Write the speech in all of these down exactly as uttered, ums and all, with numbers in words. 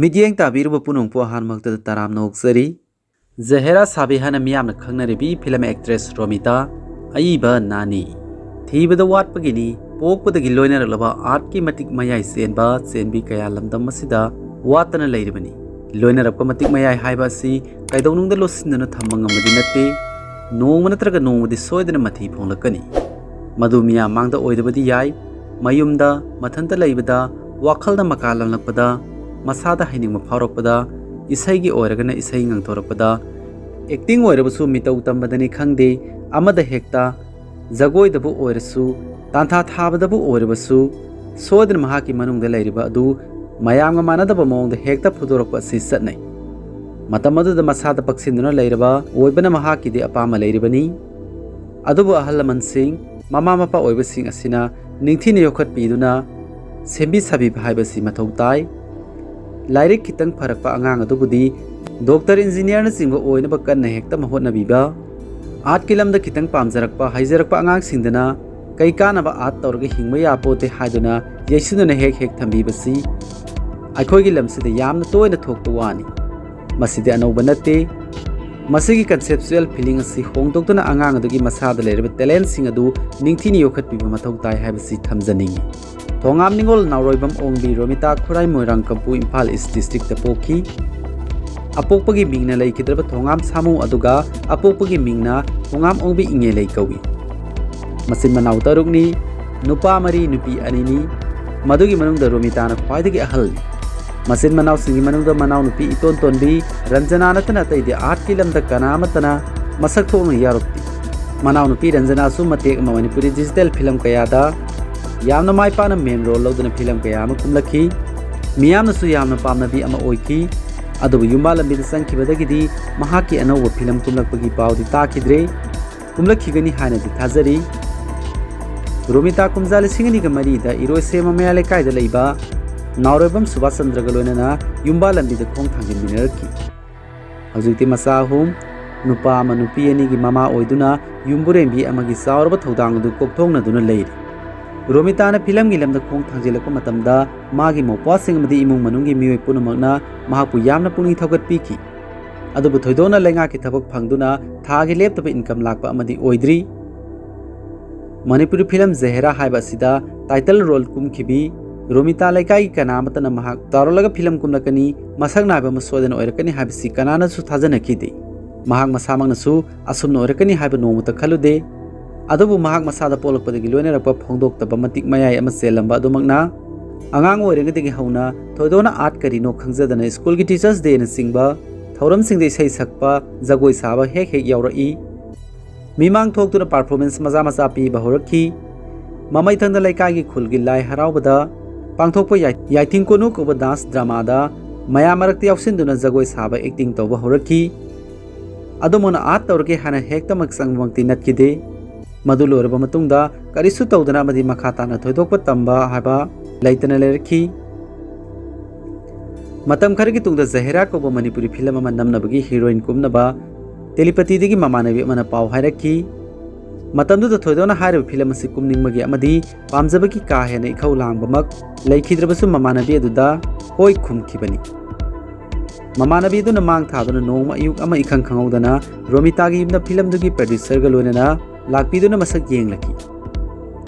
ꯃꯤꯠꯌꯦꯡ ꯇꯥꯕꯤꯔꯤꯕ ꯄꯨꯝꯅꯃꯛꯄꯨ ꯑꯍꯥꯟꯕ ꯃꯛꯇꯗ ꯇꯔꯥꯝꯅ ꯑꯣꯛꯆꯔꯤ꯫ ꯖꯍꯦꯔꯥ ꯁꯥꯕꯤ ꯍꯥꯏꯅ ꯃꯤꯌꯥꯝꯅ ꯈꯪꯅꯔꯤꯕꯤ ꯐꯤꯂꯝ ꯑꯦꯛꯇ꯭ꯔꯦꯁ ꯔꯣꯃꯤꯇꯥ, ꯑꯏꯕ ꯅꯥꯅꯤ꯫ ꯊꯤꯕꯗ ꯋꯥꯠꯄꯒꯤꯅꯤ, ꯄꯣꯛꯄꯗꯒꯤ ꯂꯣꯏꯅꯔꯛꯂꯕ ꯑꯥꯔꯠꯀꯤ ꯃꯇꯤꯛ ꯃꯌꯥꯏ ꯆꯦꯟꯕ ꯆꯦꯟꯕꯤ ꯀꯌꯥ ꯂꯝꯗꯝ ꯑꯁꯤꯗ ꯋꯥꯠꯇꯅ ꯂꯩꯔꯤꯕꯅꯤ꯫ ꯂꯣꯏꯅꯔꯛꯄ ꯃꯇꯤꯛ ꯃꯌꯥꯏ ꯍꯥꯏꯕ ꯑꯁꯤ ꯀꯩꯗꯧꯅꯨꯡꯗ ꯂꯣꯠꯁꯤꯟꯗꯨꯅ ꯊꯝꯕ ꯉꯝꯕꯗꯤ ꯅꯠꯇꯦ꯫ ꯅꯣꯡꯃ ꯅꯠꯇ꯭ꯔꯒ ꯅꯣꯡꯃꯗꯤ ꯁꯣꯏꯗꯅ ꯃꯊꯤ ꯐꯣꯡꯂꯛꯀꯅꯤ꯫ ꯃꯗꯨ ꯃꯤꯌꯥꯝ ꯃꯥꯡꯗ ꯑꯣꯏꯗꯕꯗꯤ ꯌꯥꯏ, ꯃꯌꯨꯝꯗ, ꯃꯊꯟꯇ ꯂꯩꯕꯗ, ꯋꯥꯈꯜꯅ ꯃꯀꯥ ꯂꯝꯂꯛꯄꯗ, ꯃꯁꯥꯗ ꯍꯩꯅꯤꯡꯕ ꯐꯥꯎꯔꯛꯄꯗ, ꯏꯁꯩꯒꯤ ꯑꯣꯏꯔꯒꯅ ꯏꯁꯩ ꯉꯪꯊꯣꯔꯛꯄꯗ, ꯑꯦꯛꯇꯤꯡ ꯑꯣꯏꯔꯕꯁꯨ ꯃꯤꯇꯧ ꯇꯝꯕꯗꯅꯤ ꯈꯪꯗꯦ, ꯑꯃꯗ ꯍꯦꯛꯇ, ꯖꯒꯣꯏꯗꯕꯨ ꯑꯣꯏꯔꯁꯨ, ꯇꯥꯟꯊꯥ ꯊꯥꯕꯗꯕꯨ ꯑꯣꯏꯔꯕꯁꯨ, ꯁꯣꯏꯗꯅ ꯃꯍꯥꯛꯀꯤ ꯃꯅꯨꯡꯗ ꯂꯩꯔꯤꯕ ꯑꯗꯨ ꯃꯌꯥꯝꯒ ꯃꯥꯟꯅꯗꯕ ꯃꯑꯣꯡꯗ ꯍꯦꯛꯇ ꯐꯨꯗꯣꯔꯛꯄ ꯑꯁꯤ ꯆꯠꯅꯩ꯫ ꯃꯇꯝ ꯑꯗꯨꯗ ꯃꯁꯥꯗ ꯄꯛꯁꯤꯟꯗꯨꯅ ꯂꯩꯔꯕ ꯑꯣꯏꯕꯅ ꯃꯍꯥꯛꯀꯤꯗꯤ ꯑꯄꯥꯝꯕ ꯂꯩꯔꯤꯕꯅꯤ꯫ ꯑꯗꯨꯕꯨ ꯑꯍꯜ ꯂꯃꯟꯁꯤꯡ, ꯃꯃꯥ ꯃꯄꯥ ꯑꯣꯏꯕꯁꯤꯡ ꯑꯁꯤꯅ ꯅꯤꯡꯊꯤꯅ ꯌꯣꯛꯈꯠꯄꯤꯗꯨꯅ ꯁꯦꯝꯕꯤ ꯁꯥꯕꯤꯕ ꯍꯥꯏꯕꯁꯤ ꯃꯊꯧ ꯇꯥꯏ꯫ ꯂꯥꯏꯔꯤꯛ ꯈꯤꯇꯪ ꯐꯔꯛꯄ ꯑꯉꯥꯡ ꯑꯗꯨꯕꯨꯗꯤ ꯗꯣꯛꯇꯔ, ꯏꯟꯖꯤꯅꯤꯌꯥꯔꯅꯆꯤꯡꯕ ꯑꯣꯏꯅꯕ ꯀꯟꯅ ꯍꯦꯛꯇ ꯃꯍꯣꯠꯅꯕꯤꯕ, ꯑꯥꯔꯠꯀꯤ ꯂꯝꯗ ꯈꯤꯇꯪ ꯄꯥꯝꯖꯔꯛꯄ, ꯍꯩꯖꯔꯛꯄ ꯑꯉꯥꯡꯁꯤꯡꯗꯅ ꯀꯩ ꯀꯥꯟꯅꯕ ꯑꯥꯔꯠ ꯇꯧꯔꯒ ꯍꯤꯡꯕ ꯌꯥꯄꯣꯠꯇꯦ ꯍꯥꯏꯗꯨꯅ ꯌꯩꯁꯤꯟꯗꯨꯅ ꯍꯦꯛ ꯍꯦꯛ ꯊꯝꯕꯤꯕꯁꯤ ꯑꯩꯈꯣꯏꯒꯤ ꯂꯝꯁꯤꯗ ꯌꯥꯝꯅ ꯇꯣꯏꯅ ꯊꯣꯛꯄ ꯋꯥꯅꯤ꯫ ꯃꯁꯤꯗꯤ ꯑꯅꯧꯕ ꯅꯠꯇꯦ꯫ ꯃꯁꯤꯒꯤ conceptual feeling ꯑꯁꯤ ꯍꯣꯡꯗꯣꯛꯇꯨꯅ ꯑꯉꯥꯡ ꯑꯗꯨꯒꯤ ꯃꯁꯥꯗ ꯂꯩꯔꯤꯕ talentꯁꯤꯡ ꯑꯗꯨ ꯅꯤꯡꯊꯤꯅ ꯌꯣꯛꯈꯠꯄꯤꯕ ꯃꯊꯧ ꯇꯥꯏ ꯍꯥꯏꯕꯁꯤ ꯊꯝꯖꯅꯤꯡꯏ꯫ ꯊꯣꯉꯥꯝ ꯅꯤꯉꯣꯜ ꯅꯥꯎꯔꯣꯏꯕꯝ ꯑꯣꯡꯕꯤ ꯔꯣꯃꯤꯇꯥ, ꯈꯨꯔꯥꯏ, ꯃꯣꯏꯔꯥꯡ, ꯀꯝꯄꯨ, ꯏꯝꯐꯥꯜ East districtꯇ ꯄꯣꯛꯈꯤ꯫ ꯑꯄꯣꯛꯄꯒꯤ ꯃꯤꯡꯅ ꯂꯩꯈꯤꯗ꯭ꯔꯕ ꯊꯣꯉꯥꯝ ꯁꯥꯃꯨ ꯑꯗꯨꯒ ꯑꯄꯣꯛꯄꯒꯤ ꯃꯤꯡꯅ ꯊꯣꯉꯥꯝ ꯑꯣꯡꯕꯤ ꯏꯉꯦꯂꯩ ꯀꯧꯏ꯫ ꯃꯆꯤꯟ ꯃꯅꯥꯎ ꯇꯔꯨꯛꯅꯤ, ꯅꯨꯄꯥ ꯃꯔꯤ, ꯅꯨꯄꯤ ꯑꯅꯤꯅꯤ꯫ ꯃꯗꯨꯒꯤ ꯃꯅꯨꯡꯗ ꯔꯣꯃꯤꯇꯥꯅ ꯈ꯭ꯋꯥꯏꯗꯒꯤ ꯑꯍꯜꯅꯤ꯫ ꯃꯆꯤꯟ ꯃꯅꯥꯎꯁꯤꯡꯒꯤ ꯃꯅꯨꯡꯗ ꯃꯅꯥꯎꯅꯨꯄꯤ ꯏꯇꯣꯟ ꯇꯣꯟꯕꯤ ꯔꯟꯖꯅꯥ ꯅꯠꯇꯅ ꯑꯇꯩꯗꯤ ꯑꯥꯔꯠꯀꯤ ꯂꯝꯗ ꯀꯅꯥ ꯑꯃꯠꯇꯅ ꯃꯁꯛ ꯊꯣꯛꯅ ꯌꯥꯎꯔꯛꯇꯦ꯫ ꯃꯅꯥꯎꯅꯨꯄꯤ ꯔꯟꯖꯅꯥꯁꯨ ꯃꯇꯦꯛ ꯑꯃ ꯃꯅꯤꯄꯨꯔꯤ digital film ꯀꯌꯥꯗ ꯌꯥꯝꯅ ꯃꯥꯏ ꯄꯥꯛꯅ main role ꯂꯧꯗꯨꯅ film ꯀꯌꯥ ꯑꯃ ꯀꯨꯝꯂꯛꯈꯤ꯫ ꯃꯤꯌꯥꯝꯅꯁꯨ ꯌꯥꯝꯅ ꯄꯥꯝꯅꯕꯤ ꯑꯃ ꯑꯣꯏꯈꯤ꯫ ꯑꯗꯨꯕꯨ ꯌꯨꯝꯕꯥꯜ ꯂꯝꯕꯤꯗ ꯆꯪꯈꯤꯕꯗꯒꯤꯗꯤ ꯃꯍꯥꯛꯀꯤ ꯑꯅꯧꯕ film ꯀꯨꯝꯂꯛꯄꯒꯤ ꯄꯥꯎꯗꯤ ꯇꯥꯈꯤꯗ꯭ꯔꯦ꯫ ꯀꯨꯝꯂꯛꯈꯤꯒꯅꯤ ꯍꯥꯏꯅꯗꯤ ꯊꯥꯖꯔꯤ꯫ ꯔꯣꯃꯤꯇꯥ ꯀꯨꯝꯖꯥ ꯂꯤꯁꯤꯡ ꯑꯅꯤꯒ ꯃꯔꯤꯗ ꯏꯔꯣꯏꯁꯦꯝꯕ ꯃꯌꯥꯏ ꯂꯩꯀꯥꯏꯗ ꯂꯩꯕ ꯅꯥꯎꯔꯣꯏꯕꯝ ꯁꯨꯕꯥꯁ ꯆꯟꯗ꯭ꯔꯒ ꯂꯣꯏꯅꯅ ꯌꯨꯝꯕꯥꯜ ꯂꯝꯕꯤꯗ ꯈꯣꯡ ꯊꯥꯡꯖꯤꯟꯃꯤꯟꯅꯔꯛꯈꯤ꯫ ꯍꯧꯖꯤꯛꯇꯤ ꯃꯆꯥ ꯑꯍꯨꯝ, ꯅꯨꯄꯥ ꯑꯃ ꯅꯨꯄꯤ ꯑꯅꯤꯒꯤ ꯃꯃꯥ ꯑꯣꯏꯗꯨꯅ ꯌꯨꯝꯕꯨꯔꯦꯝꯕꯤ ꯑꯃꯒꯤ ꯆꯥꯎꯔꯕ ꯊꯧꯗꯥꯡ ꯑꯗꯨ ꯀꯣꯛꯊꯣꯡꯅꯗꯨꯅ ꯂꯩꯔꯤ꯫ ꯔꯣꯃꯤꯇꯥꯅ ꯐꯤꯂꯝꯒꯤ ꯂꯝꯗ ꯈꯣꯡ ꯊꯥꯡꯖꯤꯜꯂꯛꯄ ꯃꯇꯝꯗ ꯃꯥꯒꯤ ꯃꯧꯄ꯭ꯋꯥꯁꯤꯡ ꯑꯃꯗꯤ ꯏꯃꯨꯡ ꯃꯅꯨꯡꯒꯤ ꯃꯤꯑꯣꯏ ꯄꯨꯝꯅꯃꯛꯅ ꯃꯍꯥꯛꯄꯨ ꯌꯥꯝꯅ ꯄꯨꯛꯅꯤꯡ ꯊꯧꯒꯠꯄꯤꯈꯤ꯫ ꯑꯗꯨꯕꯨ ꯊꯣꯏꯗꯣꯛꯅ ꯂꯩꯉꯥꯛꯀꯤ ꯊꯕꯛ ꯐꯪꯗꯨꯅ ꯊꯥꯒꯤ ꯂꯦꯞꯇꯕ income ꯂꯥꯛꯄ ꯑꯃꯗꯤ ꯑꯣꯏꯗ꯭ꯔꯤ꯫ ꯃꯅꯤꯄꯨꯔꯤ ꯐꯤꯂꯝ ꯖꯍꯦꯔꯥ ꯍꯥꯏꯕ ꯑꯁꯤꯗ title role ꯀꯨꯝꯈꯤꯕꯤ ꯔꯣꯃꯤꯇꯥ ꯂꯩꯀꯥꯏꯒꯤ ꯀꯅꯥ ꯑꯃꯠꯇꯅ ꯃꯍꯥꯛ ꯆꯥꯎꯔꯛꯂꯒ ꯐꯤꯂꯝ ꯀꯨꯝꯂꯛꯀꯅꯤ, ꯃꯁꯛ ꯅꯥꯏꯕ ꯑꯃ ꯁꯣꯏꯗꯅ ꯑꯣꯏꯔꯛꯀꯅꯤ ꯍꯥꯏꯕꯁꯤ ꯀꯅꯥꯅꯁꯨ ꯊꯥꯖꯅꯈꯤꯗꯦ꯫ ꯃꯍꯥꯛ ꯃꯁꯥꯃꯛꯅꯁꯨ ꯑꯁꯨꯝꯅ ꯑꯣꯏꯔꯛꯀꯅꯤ ꯍꯥꯏꯕ ꯅꯣꯡꯃꯇ ꯈꯜꯂꯨꯗꯦ꯫ ꯑꯗꯨꯕꯨ ꯃꯍꯥꯛ ꯃꯁꯥꯗ ꯄꯣꯛꯂꯛꯄꯗꯒꯤ ꯂꯣꯏꯅꯔꯛꯄ ꯐꯣꯡꯗꯣꯛꯇꯕ ꯃꯇꯤꯛ ꯃꯌꯥꯏ ꯑꯃ ꯆꯦꯜꯂꯝꯕ ꯑꯗꯨꯃꯛꯅ ꯑꯉꯥꯡ ꯑꯣꯏꯔꯤꯉꯩꯗꯒꯤ ꯍꯧꯅ ꯊꯣꯏꯗꯣꯛꯅ art ꯀꯔꯤꯅꯣ ꯈꯪꯖꯗꯅ ꯁ꯭ꯀꯨꯜꯒꯤ Teachers Day ꯅꯆꯤꯡꯕ ꯊꯧꯔꯝꯁꯤꯡꯗ ꯏꯁꯩ ꯁꯛꯄ, ꯖꯒꯣꯏ ꯁꯥꯕ ꯍꯦꯛ ꯍꯦꯛ ꯌꯥꯎꯔꯛꯏ꯫ ꯃꯤꯃꯥꯡ ꯊꯣꯛꯇꯨꯅ performance ꯃꯆꯥ ꯃꯆꯥ ꯄꯤꯕ ꯍꯧꯔꯛꯈꯤ꯫ ꯃꯃꯩꯊꯪꯗ ꯂꯩꯀꯥꯏꯒꯤ ꯈꯨꯜꯒꯤ ꯂꯥꯏ ꯍꯔꯥꯎꯕꯗ ꯄꯥꯡꯊꯣꯛꯄ ꯌꯥꯏ-, ꯌꯥꯏꯊꯤꯡ ꯀꯣꯅꯨ ꯀꯧꯕ dance dramaꯗ ꯃꯌꯥꯝ ꯃꯔꯛꯇ ꯌꯥꯎꯁꯤꯟꯗꯨꯅ ꯖꯒꯣꯏ ꯁꯥꯕ, acting ꯇꯧꯕ ꯍꯧꯔꯛꯈꯤ꯫ ꯑꯗꯨꯃꯛꯅ art ꯇꯧꯔꯒꯦ ꯍꯥꯏꯅ ꯍꯦꯛꯇꯃꯛ ꯆꯪꯕꯃꯛꯇꯤ ꯅꯠꯈꯤꯗꯦ꯫ ꯃꯗꯨ ꯂꯣꯏꯔꯕ ꯃꯇꯨꯡꯗ ꯀꯔꯤꯁꯨ ꯇꯧꯗꯅ ꯑꯃꯗꯤ ꯃꯈꯥ ꯇꯥꯅ ꯊꯣꯏꯗꯣꯛꯄ ꯇꯝꯕ ꯍꯥꯏꯕ ꯂꯩꯇꯅ ꯂꯩꯔꯛꯈꯤ꯫ ꯃꯇꯝ ꯈꯔꯒꯤ ꯇꯨꯡꯗ ꯖꯍꯦꯔꯥ ꯀꯧꯕ ꯃꯅꯤꯄꯨꯔꯤ ꯐꯤꯂꯝ ꯑꯃ ꯅꯝꯅꯕꯒꯤ heroine ꯀꯨꯝꯅꯕ ꯇꯦꯂꯤꯄꯇꯤꯗꯒꯤ ꯃꯃꯥꯟꯅꯕꯤ ꯑꯃꯅ ꯄꯥꯎ ꯍꯥꯏꯔꯛꯈꯤ꯫ ꯃꯇꯝꯗꯨꯗ ꯊꯣꯏꯗꯣꯛꯅ ꯍꯥꯏꯔꯤꯕ ꯐꯤꯂꯝ ꯑꯁꯤ ꯀꯨꯝꯅꯤꯡꯕꯒꯤ ꯑꯃꯗꯤ ꯄꯥꯝꯖꯕꯒꯤ ꯀꯥ ꯍꯦꯟꯅ ꯏꯈꯧ ꯂꯥꯡꯕꯃꯛ ꯂꯩꯈꯤꯗ꯭ꯔꯕꯁꯨ ꯃꯃꯥꯟꯅꯕꯤ ꯑꯗꯨꯗ ꯍꯣꯏ ꯈꯨꯝꯈꯤꯕꯅꯤ꯫ ꯃꯃꯥꯟꯅꯕꯤ ꯑꯗꯨꯅ ꯃꯥꯡ ꯊꯥꯗꯨꯅ ꯅꯣꯡꯃ ꯑꯌꯨꯛ ꯑꯃ ꯏꯈꯪ ꯈꯪꯍꯧꯗꯅ ꯔꯣꯃꯤꯇꯥꯒꯤ ꯌꯨꯝꯗ ꯐꯤꯂꯝꯗꯨꯒꯤ producerꯒ ꯂꯣꯏꯅꯅ ꯂꯥꯛꯄꯤꯗꯨꯅ ꯃꯁꯛ ꯌꯦꯡꯂꯛꯈꯤ꯫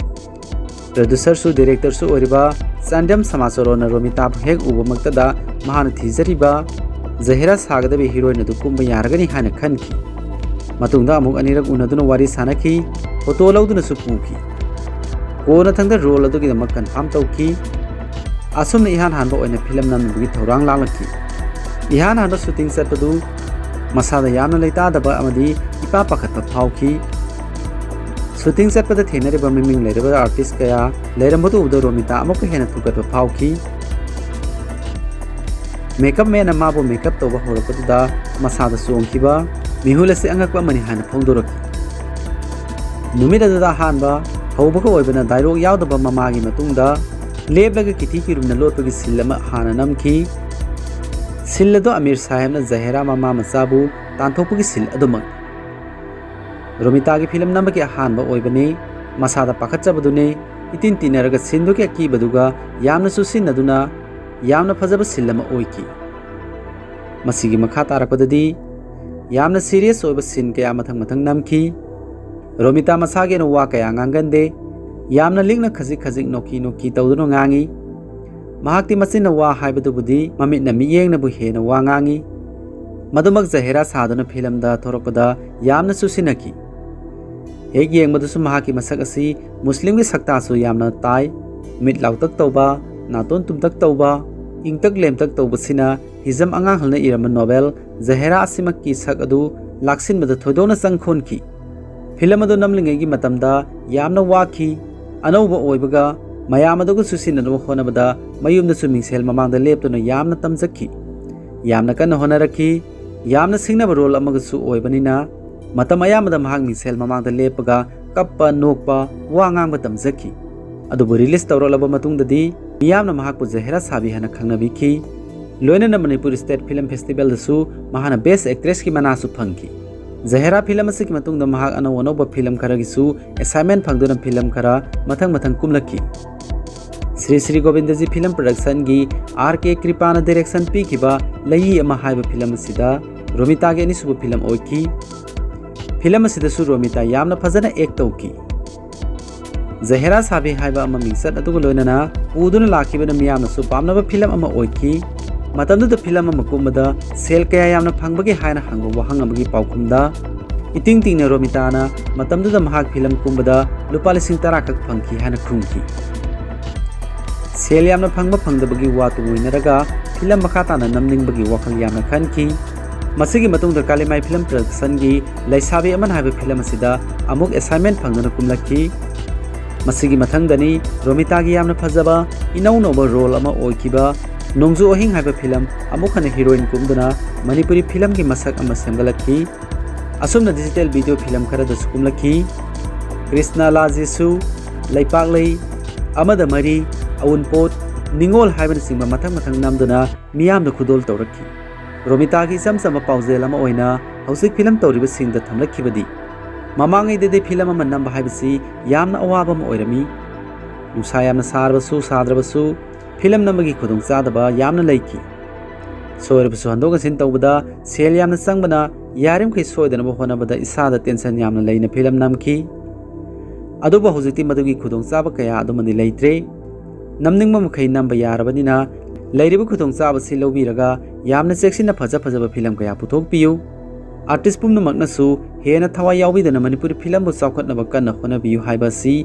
Producerꯁꯨ directorꯁꯨ ꯑꯣꯏꯔꯤꯕ ꯆꯥꯟꯗꯝ ꯁꯃꯥꯆꯔꯣꯟꯅ ꯔꯣꯃꯤꯇꯥꯕꯨ ꯍꯦꯛ ꯎꯕꯃꯛꯇꯗ ꯃꯍꯥꯛꯅ ꯊꯤꯖꯔꯤꯕ ꯖꯍꯦꯔꯥ ꯁꯥꯒꯗꯕꯤ heroine ꯑꯗꯨ ꯀꯨꯝꯕ ꯌꯥꯔꯒꯅꯤ ꯍꯥꯏꯅ ꯈꯟꯈꯤ꯫ ꯃꯇꯨꯡꯗ ꯑꯃꯨꯛ ꯑꯅꯤꯔꯛ ꯎꯅꯗꯨꯅ ꯋꯥꯔꯤ ꯁꯥꯅꯈꯤ, photo ꯂꯧꯗꯨꯅꯁꯨ ꯄꯨꯈꯤ꯫ ꯀꯣꯟꯅꯊꯪꯗ role ꯑꯗꯨꯒꯤꯗꯃꯛ confirm ꯇꯧꯈꯤ꯫ ꯑꯁꯨꯝꯅ ꯏꯍꯥꯟ ꯍꯥꯟꯕ ꯑꯣꯏꯅ ꯐꯤꯂꯝ ꯅꯝꯅꯕꯒꯤ ꯊꯧꯔꯥꯡ ꯂꯥꯡꯂꯛꯈꯤ꯫ ꯏꯍꯥꯟ ꯍꯥꯟꯕ shooting ꯆꯠꯄꯗꯨ ꯃꯁꯥꯗ ꯌꯥꯝꯅ ꯂꯩꯇꯥꯗꯕ ꯑꯃꯗꯤ ꯏꯄꯥ ꯄꯥꯈꯠꯄ ꯐꯥꯎꯈꯤ꯫ Shooting ꯆꯠꯄꯗ ꯊꯦꯡꯅꯔꯤꯕ ꯃꯃꯤꯡ ꯂꯩꯔꯕ artist ꯀꯌꯥ ꯂꯩꯔꯝꯕꯗꯨ ꯎꯕꯗ ꯔꯣꯃꯤꯇꯥ ꯑꯃꯨꯛꯀ ꯍꯦꯟꯅ ꯊꯨꯀꯠꯄ ꯐꯥꯎꯈꯤ꯫ Makeup manꯅ ꯃꯥꯕꯨ makeup ꯇꯧꯕ ꯍꯧꯔꯛꯄꯗꯨꯗ ꯃꯁꯥꯗ ꯆꯣꯡꯈꯤꯕ ꯃꯤꯍꯨꯜ ꯑꯁꯤ ꯑꯉꯛꯄ ꯑꯃꯅꯤ ꯍꯥꯏꯅ ꯐꯣꯡꯗꯣꯔꯛꯈꯤ꯫ ꯅꯨꯃꯤꯠ ꯑꯗꯨꯗ ꯑꯍꯥꯟꯕ ꯍꯧꯕꯒ ꯑꯣꯏꯕꯅ dialogue ꯌꯥꯎꯗꯕ ꯃꯃꯥꯒꯤ ꯃꯇꯨꯡꯗ ꯂꯦꯞꯂꯒ ꯀꯤꯊꯤ ꯀꯤꯔꯨꯝꯅ ꯂꯣꯠꯄꯒꯤ scene ꯑꯃ ꯍꯥꯟꯅ ꯅꯝꯈꯤ꯫ Scene ꯑꯗꯨ ꯑꯃꯤꯔ ꯁꯥꯍꯦꯕꯅ ꯖꯍꯦꯔꯥ ꯃꯃꯥ ꯃꯆꯥꯕꯨ ꯇꯥꯟꯊꯣꯛꯄꯒꯤ scene ꯑꯗꯨꯃꯛ꯫ ꯔꯣꯃꯤꯇꯥꯒꯤ ꯐꯤꯂꯝ ꯅꯝꯕꯒꯤ ꯑꯍꯥꯟꯕ ꯑꯣꯏꯕꯅꯤ꯫ ꯃꯁꯥꯗ ꯄꯥꯈꯠꯆꯕꯗꯨꯅꯤ꯫ ꯏꯇꯤꯟ ꯇꯤꯟꯅꯔꯒ ꯁꯤꯟꯗꯨꯒꯤ ꯑꯀꯤꯕꯗꯨꯒ ꯌꯥꯝꯅ ꯆꯨꯁꯤꯟꯅꯗꯨꯅ ꯌꯥꯝꯅ ꯐꯖꯕ ꯁꯤꯟ ꯑꯃ ꯑꯣꯏꯈꯤ꯫ ꯃꯁꯤꯒꯤ ꯃꯈꯥ ꯇꯥꯔꯛꯄꯗꯗꯤ ꯌꯥꯝꯅ ꯁꯤꯔꯤꯌꯁ ꯑꯣꯏꯕ ꯁꯤꯟ ꯀꯌꯥ ꯃꯊꯪ ꯃꯊꯪ ꯅꯝꯈꯤ꯫ ꯔꯣꯃꯤꯇꯥ ꯃꯁꯥꯒꯤ ꯑꯣꯏꯅ ꯋꯥ ꯀꯌꯥ ꯉꯥꯡꯒꯟꯗꯦ꯫ ꯌꯥꯝꯅ ꯂꯤꯛꯅ ꯈꯖꯤꯛ ꯈꯖꯤꯛ ꯅꯣꯛꯀꯤ ꯅꯣꯛꯀꯤ ꯇꯧꯗꯨꯅ ꯉꯥꯡꯉꯤ꯫ ꯃꯍꯥꯛꯇꯤ ꯃꯆꯤꯟꯅ ꯋꯥ ꯍꯥꯏꯕꯗꯨꯕꯨꯗꯤ ꯃꯃꯤꯠꯅ ꯃꯤꯠꯌꯦꯡꯅꯕꯨ ꯍꯦꯟꯅ ꯋꯥ ꯉꯥꯡꯉꯤ꯫ ꯃꯗꯨꯃꯛ ꯖꯍꯦꯔꯥ ꯁꯥꯗꯨꯅ ꯐꯤꯂꯝꯗ ꯊꯣꯔꯛꯄꯗ ꯌꯥꯝꯅ ꯆꯨꯁꯤꯟꯅꯈꯤ꯫ ꯍꯦꯛ ꯌꯦꯡꯕꯗꯁꯨ ꯃꯍꯥꯛꯀꯤ ꯃꯁꯛ ꯑꯁꯤ ꯃꯨꯁꯂꯤꯝꯒꯤ ꯁꯛꯇꯥꯁꯨ ꯌꯥꯝꯅ ꯇꯥꯏ꯫ ꯃꯤꯠ ꯂꯥꯎꯇꯛ ꯇꯧꯕ, ꯅꯥꯇꯣꯟ ꯇꯨꯝꯇꯛ ꯇꯧꯕ, ꯏꯪꯇꯛ ꯂꯦꯝꯇꯛ ꯇꯧꯕꯁꯤꯅ ꯍꯤꯖꯝ ꯑꯉꯥꯡꯍꯜꯅ ꯏꯔꯝꯕ ꯅꯣꯚꯦꯜ ꯖꯍꯦꯔꯥ ꯑꯁꯤꯃꯛꯀꯤ ꯁꯛ ꯑꯗꯨ ꯂꯥꯛꯁꯤꯟꯕꯗ ꯊꯣꯏꯗꯣꯛꯅ ꯆꯪꯈꯣꯟꯈꯤ꯫ ꯐꯤꯂꯝ ꯑꯗꯨ ꯅꯝꯂꯤꯉꯩꯒꯤ ꯃꯇꯝꯗ ꯌꯥꯝꯅ ꯋꯥꯈꯤ꯫ ꯑꯅꯧꯕ ꯑꯣꯏꯕꯒ ꯃꯌꯥꯝ ꯑꯗꯨꯒ ꯆꯨꯁꯤꯟꯅꯅꯕ ꯍꯣꯠꯅꯕꯗ ꯃꯌꯨꯝꯗꯁꯨ ꯃꯤꯡꯁꯦꯜ ꯃꯃꯥꯡꯗ ꯂꯦꯞꯇꯨꯅ ꯌꯥꯝꯅ ꯇꯝꯖꯈꯤ꯫ ꯌꯥꯝꯅ ꯀꯟꯅ ꯍꯣꯠꯅꯔꯛꯈꯤ꯫ ꯌꯥꯝꯅ ꯁꯤꯡꯅꯕ ꯔꯣꯜ ꯑꯃꯒꯁꯨ ꯑꯣꯏꯕꯅꯤꯅ ꯃꯇꯝ ꯑꯌꯥꯝꯕꯗ ꯃꯍꯥꯛ ꯃꯤꯡꯁꯦꯜ ꯃꯃꯥꯡꯗ ꯂꯦꯞꯄꯒ ꯀꯞꯄ, ꯅꯣꯛꯄ, ꯋꯥ ꯉꯥꯡꯕ ꯇꯝꯖꯈꯤ꯫ ꯑꯗꯨꯕꯨ ꯔꯤꯂꯤꯁ ꯇꯧꯔꯛꯂꯕ ꯃꯇꯨꯡꯗꯗꯤ ꯃꯤꯌꯥꯝꯅ ꯃꯍꯥꯛꯄꯨ ꯖꯍꯦꯔꯥ ꯁꯥꯕꯤ ꯍꯥꯏꯅ ꯈꯪꯅꯕꯤꯈꯤ꯫ ꯂꯣꯏꯅꯅ ꯃꯅꯤꯄꯨꯔ ꯁ꯭ꯇꯦꯠ ꯐꯤꯂꯝ ꯐꯦꯁꯇꯤꯚꯦꯜꯗꯁꯨ ꯃꯍꯥꯛꯅ ꯕꯦꯁ ꯑꯦꯛꯇ꯭ꯔꯦꯁꯀꯤ ꯃꯅꯥꯁꯨ ꯐꯪꯈꯤ꯫ ꯖꯍꯦꯔꯥ ꯐꯤꯂꯝ ꯑꯁꯤꯒꯤ ꯃꯇꯨꯡꯗ ꯃꯍꯥꯛ ꯑꯅꯧ ꯑꯅꯧꯕ ꯐꯤꯂꯝ ꯈꯔꯒꯤꯁꯨ ꯑꯦꯁꯥꯏꯟꯃꯦꯟ ꯐꯪꯗꯨꯅ ꯐꯤꯂꯝ ꯈꯔ ꯃꯊꯪ ꯃꯊꯪ ꯀꯨꯝꯂꯛꯈꯤ꯫ ꯁ꯭ꯔꯤ ꯁ꯭ꯔꯤ ꯒꯣꯕꯤꯟꯗꯖꯤ ꯐꯤꯂꯝ ꯄ꯭ꯔꯗꯛꯁꯟꯒꯤ ꯑꯥꯔ ꯀꯦ ꯀ꯭ꯔꯤꯄꯥꯅ ꯗꯤꯔꯦꯛꯁꯟ ꯄꯤꯈꯤꯕ ꯂꯩꯌꯤ ꯑꯃ ꯍꯥꯏꯕ ꯐꯤꯂꯝ ꯑꯁꯤꯗ ꯔꯣꯃꯤꯇꯥꯒꯤ ꯑꯅꯤꯁꯨꯕ ꯐꯤꯂꯝ ꯑꯣꯏꯈꯤ꯫ ꯐꯤꯂꯝ ꯑꯁꯤꯗꯁꯨ ꯔꯣꯃꯤꯇꯥ ꯌꯥꯝꯅ ꯐꯖꯅ ꯑꯦꯛ ꯇꯧꯈꯤ꯫ ꯖꯍꯦꯔꯥ ꯁꯥꯕꯤ ꯍꯥꯏꯕ ꯑꯃ ꯃꯤꯡꯆꯠ ꯑꯗꯨꯒ ꯂꯣꯏꯅꯅ ꯄꯨꯗꯨꯅ ꯂꯥꯛꯈꯤꯕꯅ ꯃꯤꯌꯥꯝꯅꯁꯨ ꯄꯥꯝꯅꯕ ꯐꯤꯂꯝ ꯑꯃ ꯑꯣꯏꯈꯤ꯫ ꯃꯇꯝꯗꯨꯗ ꯐꯤꯂꯝ ꯑꯃ ꯀꯨꯝꯕꯗ ꯁꯦꯜ ꯀꯌꯥ ꯌꯥꯝꯅ ꯐꯪꯕꯒꯦ ꯍꯥꯏꯅ ꯍꯪꯕ ꯋꯥꯍꯪ ꯑꯃꯒꯤ ꯄꯥꯎꯈꯨꯝꯗ ꯏꯇꯤꯡ ꯇꯤꯡꯅ ꯔꯣꯃꯤꯇꯥꯅ ꯃꯇꯝꯗꯨꯗ ꯃꯍꯥꯛ ꯐꯤꯂꯝ ꯀꯨꯝꯕꯗ ꯂꯨꯄꯥ ꯂꯤꯁꯤꯡ ꯇꯔꯥ ꯈꯛ ꯐꯪꯈꯤ ꯍꯥꯏꯅ ꯈꯨꯝꯈꯤ꯫ ꯁꯦꯜ ꯌꯥꯝꯅ ꯐꯪꯕ ꯐꯪꯗꯕꯒꯤ ꯋꯥ ꯇꯨꯡꯑꯣꯏꯅꯔꯒ ꯐꯤꯂꯝ ꯃꯈꯥ ꯇꯥꯅ ꯅꯝꯅꯤꯡꯕꯒꯤ ꯋꯥꯈꯜ ꯌꯥꯝꯅ ꯈꯟꯈꯤ꯫ ꯃꯁꯤꯒꯤ ꯃꯇꯨꯡꯗ ꯀꯥꯂꯤꯃꯥꯏ ꯐꯤꯂꯝ ꯄ꯭ꯔꯗꯛꯁꯟꯒꯤ ꯂꯩꯁꯥꯕꯤ ꯑꯃꯟ ꯍꯥꯏꯕ ꯐꯤꯂꯝ ꯑꯁꯤꯗ ꯑꯃꯨꯛ ꯑꯦꯁꯥꯏꯟꯃꯦꯟ ꯐꯪꯗꯨꯅ ꯀꯨꯝꯂꯛꯈꯤ꯫ ꯃꯁꯤꯒꯤ ꯃꯊꯪꯗꯅꯤ ꯔꯣꯃꯤꯇꯥꯒꯤ ꯌꯥꯝꯅ ꯐꯖꯕ ꯏꯅꯧ ꯅꯧꯕ ꯔꯣꯜ ꯑꯃ ꯑꯣꯏꯈꯤꯕ ꯅꯣꯡꯖꯨ ꯑꯍꯤꯡ ꯍꯥꯏꯕ ꯐꯤꯂꯝ ꯑꯃꯨꯛ ꯍꯟꯅ ꯍꯤꯔꯣꯏꯟ ꯀꯨꯝꯗꯨꯅ ꯃꯅꯤꯄꯨꯔꯤ ꯐꯤꯂꯝꯒꯤ ꯃꯁꯛ ꯑꯃ ꯁꯦꯝꯒꯠꯂꯛꯈꯤ꯫ ꯑꯁꯨꯝꯅ ꯗꯤꯖꯤꯇꯦꯜ ꯚꯤꯗꯤꯑꯣ ꯐꯤꯂꯝ ꯈꯔꯗꯁꯨ ꯀꯨꯝꯂꯛꯈꯤ꯫ ꯀ꯭ꯔꯤꯁꯅ ꯂꯥ ꯖꯤꯁꯨ, ꯂꯩꯄꯥꯛꯂꯩ, ꯑꯃꯗ ꯃꯔꯤ, ꯑꯋꯨꯟꯄꯣꯠ, ꯅꯤꯉꯣꯜ ꯍꯥꯏꯕꯅꯆꯤꯡꯕ ꯃꯊꯪ ꯃꯊꯪ ꯅꯝꯗꯨꯅ ꯃꯤꯌꯥꯝꯗ ꯈꯨꯗꯣꯜ ꯇꯧꯔꯛꯈꯤ꯫ ꯔꯣꯃꯤꯇꯥꯒꯤ ꯏꯆꯝ ꯆꯝꯕ ꯄꯥꯎꯖꯦꯜ ꯑꯃ ꯑꯣꯏꯅ ꯍꯧꯖꯤꯛ ꯐꯤꯂꯝ ꯇꯧꯔꯤꯕꯁꯤꯡꯗ ꯊꯝꯂꯛꯈꯤꯕꯗꯤ, ꯃꯃꯥꯡꯉꯩꯗꯗꯤ ꯐꯤꯂꯝ ꯑꯃ ꯅꯝꯕ ꯍꯥꯏꯕꯁꯤ ꯌꯥꯝꯅ ꯑꯋꯥꯕ ꯑꯃ ꯑꯣꯏꯔꯝꯃꯤ꯫ ꯅꯨꯡꯁꯥ ꯌꯥꯝꯅ ꯁꯥꯔꯕꯁꯨ ꯁꯥꯗ꯭ꯔꯕꯁꯨ ꯐꯤꯂꯝ ꯅꯝꯕꯒꯤ ꯈꯨꯗꯣꯡꯆꯥꯗꯕ ꯌꯥꯝꯅ ꯂꯩꯈꯤ꯫ ꯁꯣꯏꯔꯕꯁꯨ ꯍꯟꯗꯣꯛ ꯍꯟꯖꯤꯟ ꯇꯧꯕꯗ ꯁꯦꯜ ꯌꯥꯝꯅ ꯆꯪꯕꯅ ꯌꯥꯔꯤꯃꯈꯩ ꯁꯣꯏꯗꯅꯕ ꯍꯣꯠꯅꯕꯗ ꯏꯁꯥꯗ ꯇꯦꯟꯁꯟ ꯌꯥꯝꯅ ꯂꯩꯅ ꯐꯤꯂꯝ ꯅꯝꯈꯤ꯫ ꯑꯗꯨꯕꯨ ꯍꯧꯖꯤꯛꯇꯤ ꯃꯗꯨꯒꯤ ꯈꯨꯗꯣꯡꯆꯥꯕ ꯀꯌꯥ ꯑꯗꯨꯃꯗꯤ ꯂꯩꯇ꯭ꯔꯦ꯫ ꯅꯝꯅꯤꯡꯕ ꯃꯈꯩ ꯅꯝꯕ ꯌꯥꯔꯕꯅꯤꯅ ꯂꯩꯔꯤꯕ ꯈꯨꯗꯣꯡꯆꯥꯕꯁꯤ ꯂꯧꯕꯤꯔꯒ ꯌꯥꯝꯅ ꯆꯦꯛꯁꯤꯟꯅ ꯐꯖ ꯐꯖꯕ ꯐꯤꯂꯝ ꯀꯌꯥ ꯄꯨꯊꯣꯛꯄꯤꯌꯨ꯫ ꯑꯥꯔꯇꯤꯁ ꯄꯨꯝꯅꯃꯛꯅꯁꯨ ꯍꯦꯟꯅ ꯊꯋꯥꯏ ꯌꯥꯎꯕꯤꯗꯨꯅ ꯃꯅꯤꯄꯨꯔꯤ ꯐꯤꯂꯝꯕꯨ ꯆꯥꯎꯈꯠꯅꯕ ꯀꯟꯅ ꯍꯣꯠꯅꯕꯤꯌꯨ ꯍꯥꯏꯕ ꯑꯁꯤ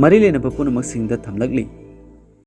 ꯃꯔꯤ ꯂꯩꯅꯕ ꯄꯨꯝꯅꯃꯛꯁꯤꯡꯗ ꯊꯝꯂꯛꯂꯤ꯫